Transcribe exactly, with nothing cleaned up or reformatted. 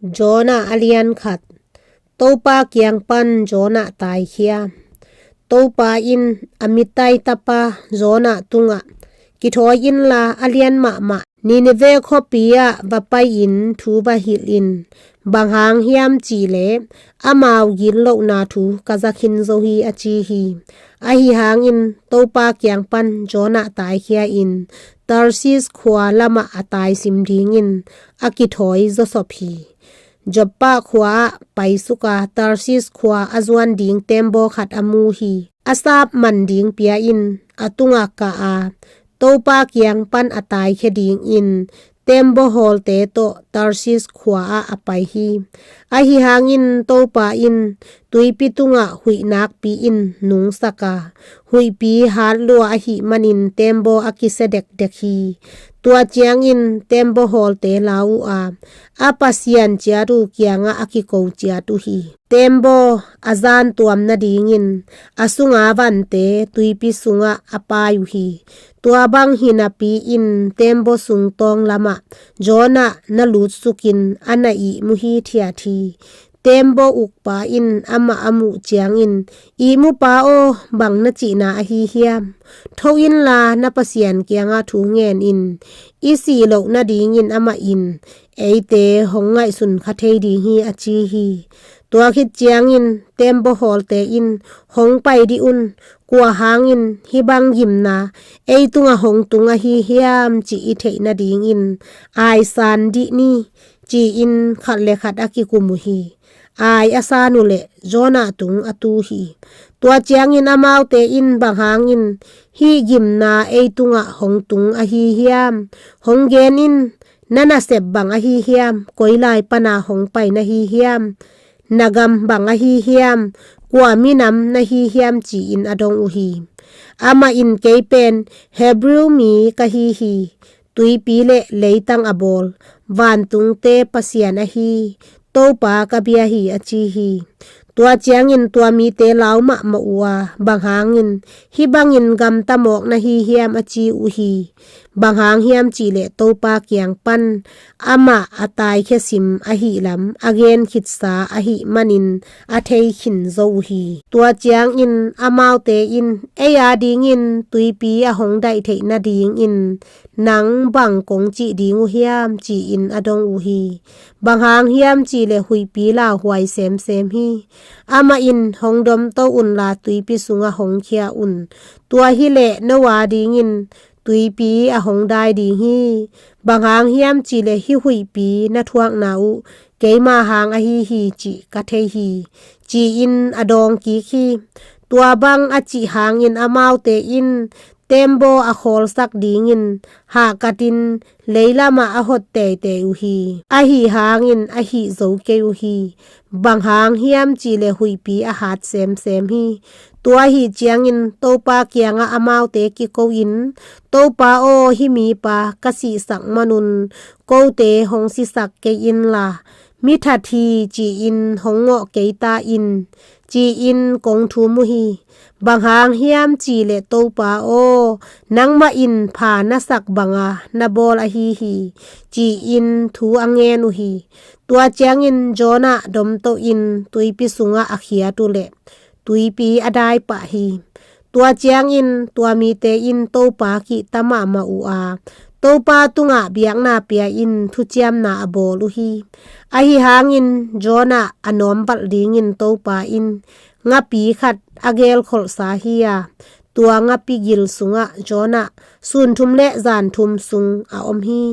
Jonah a lian khat. Topa kiang pan Jonah taikhia. Topa in Amittai tapa Jonah tungah, "Kithawi inla a lian mahmah Nineveh khuapi ah va pai-in thu va hilh in. Bang hang hiam cih leh amau gitlohna thu ka za khin zo hi," a ci hi. Ahi hangin Topa kiang pan Jonah taikhia in Tarshish khua lamah a taisim dingin a kithawi zawsop hi. Joppa khua ah paisuk a, Tarshish khua a zuan ding tembaw khat a mu hi. A sap man ding pia in a tungah kah a, Topa kiang pan a taikhia dingin tembaw hawlte tawh Tarshish khua ah a pai hi. Ahi hangin Topa in tuipi tungah huih nakpi-in nungsak a, huihpi hat lua ahih manin tembaw a kisia dekdek hi. Tua ciangin tembaw hawlte lau uh a, a pasian ciat uh kiangah a kiko ciat uh hi. Tembaw a zan tuam nadingin a sunga vante tuipi sungah a pai uh hi. Tua bang hinapi-in tembaw sung tawng lamah Jonah na lutsukin a na ihmu hithiat hi. Tembaw ukpa in amah a muh ciangin, "Ihmupa aw, bang na cihna ahi hiam? Tho inla na pasian kiangah thu ngen in. I sih loh nadingin amah in eite hong ngaihsun kha thei ding hi," a ci hi. Tua khit ciangin tembaw hawlte in, "Hong pai dih un. Kua hangin hih bang gimna ei tungah hong tung ahi hiam cih i theih nadingin aisan dih ni," ci-in khat le khat a kikum uh hi. Ai a san uh leh Jonah tung a tu hi. Tua ciangin amaute in, "Bang hangin hih gimna ei tungah hong tung ahi hiam? Hong gen in, na nasep bang ahi hiam? Koi lai pana hong pai na hi hiam? Na gam bang ahi hiam? Kua minam na hi hiam?" ci-in a dong uh hi. Amah in, "Kei pen Hebrew mi ka hi hi. Tuipi le leitang a bawl vantungte Pasian ahi Topa ka bia hi," a ci hi. Tua ciangin tua mite lau mahmah uh a, "Bang hangin hih bangin gamta mawk na hi hiam?" a ci uh hi. Bang hang hiam cih leh Topa kiang pan amah a taikhia sim ahih lam a gen khitsa ahih manin a thei khin zo uh hi. Tua ciangin amaute in, "Ei a dingin tuipi a hong daih theih nadingin nang bang kong cih ding uh hiam?" ci-in a dong uh hi. "Bang hang hiam cih leh huihpi lauhuai semsem hi. Amah in, 'Hong domto unla tuipi sungah hong khia un. Tua hileh no a dingin tuipi a hong dai ding hi. Bang hang hiam cih leh hih huihpi na thuakna uh keima hang ahi hi cih ka thei hi,' ci-in a dawng kik hi." Tua bang a cih hangin amaute in tembaw a khawlsak dingin hahkatin leilamah a hot teitei uh hi. Ahi hangin a hih zo kei uh hi. Bang hang hiam cih leh huihpi a hat semsem hi. Tua ahih ciangin Topa kiangah amaute kiko-in, "Topa aw, hih mipa ka sihsak manun kote hong sisak kei inla, mi that hi ci-in hong ngawh kei ta in," ci-in kong thum uh hi. "Bang hang hiam cih leh Topa aw, nangmah in pha na sak banga na bawl ahi hi," ci-in thu a ngen uh hi. Tua ciangin Jonah domtohin tuipi sungah a khiat uh leh tuipi a dai pah hi. Tua ciangin tua mite in Topa kihta mahmah uh a, Topa tungah biakna pia-in thuciamna a bawl uh hi. Ahi hangin Jonah a nawmvalh dingin Topa in ngapi khat a gelkholhsa hi a, tua ngapi gil sungah Jonah sun thum le zan thum sung a om hi.